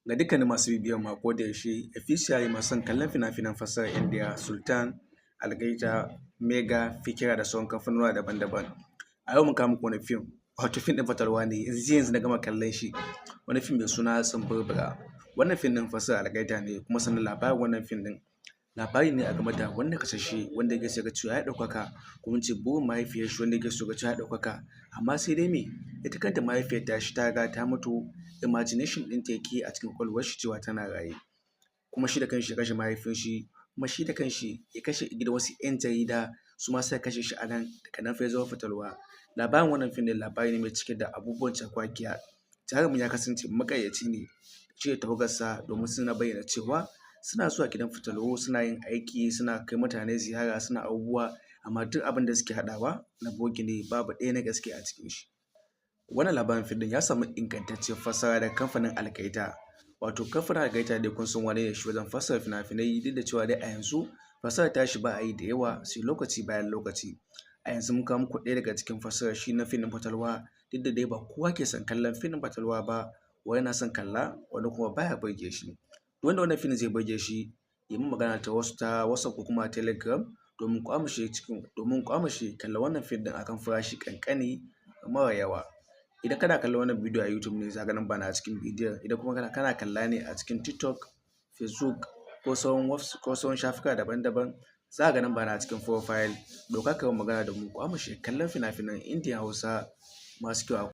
Ga dukkanin masu bibiyan mu a koda yaushe, especially masu son kallon fina-finan fassarar Indiya, Sultan, Algaita, Mega, Fikira da sauran kamfanonuwa daban-daban. A yau mun kawo muku wani fim, wato fim ɗin fatalwa ne, yanzu yanzu na gama kallon shi, wani fim mai suna Tsumburbura. Wannan fim ɗin fassarar Algaita ne, kuma sannan labarin wannan fim ɗin labari ne a game da wani nakasasshe wanda yake so ya ga cewa ya ɗaukaka, ko in ce burin mahaifiyar shi wanda yake so ya ga cewa ya ɗaukaka, amma sai dai me, ita kanta mahaifiyar tashi ta riga ta mutu, imagination ɗinta yake a cikin ƙwaƙwalwar shi cewa tana raye. Kuma shi da kanshi ya kashe mahaifin shi, kuma shi da kanshi ya kashe gidan wasu ‘yan jarida, su ma suka kashe shi a nan, daga nan fa ya zama fatalwa. Labarin wannan fim ɗin labari ne mai cike da abubuwan cakwakiya. Jarumin ya kasance maƙaryaci ne shi da tawagarsa, domin suna bayyana cewa suna zuwa gidan fatalwa, suna yin aiki, suna kai mutane ziyara, suna abubuwa, amma duk abin da suke haɗawa na bogi ne, babu ɗaya na gaske a cikin shi. Wannan labarin fim ɗin ya samu ingantacciyar fassara daga kamfanin Algaita. Wato kamfanin Algaita dai kun san wane ne shi wajen fassara fina-finai, duk da cewa dai a yanzu fassarar tashi ba a yi da yawa, sai lokaci bayan lokaci. A yanzu mun kawo muku ɗaya daga cikin fassarar shi na fim ɗin fatalwa, duk da dai ba kowa ke son kallon fim ɗin fatalwa ba, wani na son kalla, wani kuma baya burge shi. Wanda wannan fim zai burge shi, ya min magana ta wasu ta WhatsApp ko kuma Telegram domin kwamushe kalla wannan fim ɗin akan farashi ƙanƙani mara yawa. Idan kana kallon wannan bidiyo a YouTube ne, za ka ga namba na a cikin bidiyon. Idan kuma kana kalla ne a cikin TikTok, Facebook ko sauran shafuka daban-daban, za ka ga namba na a cikin profile. Ɗauka ka yi magana da mu kwamushe kallon fina-finan Indiya Hausa masu kyau.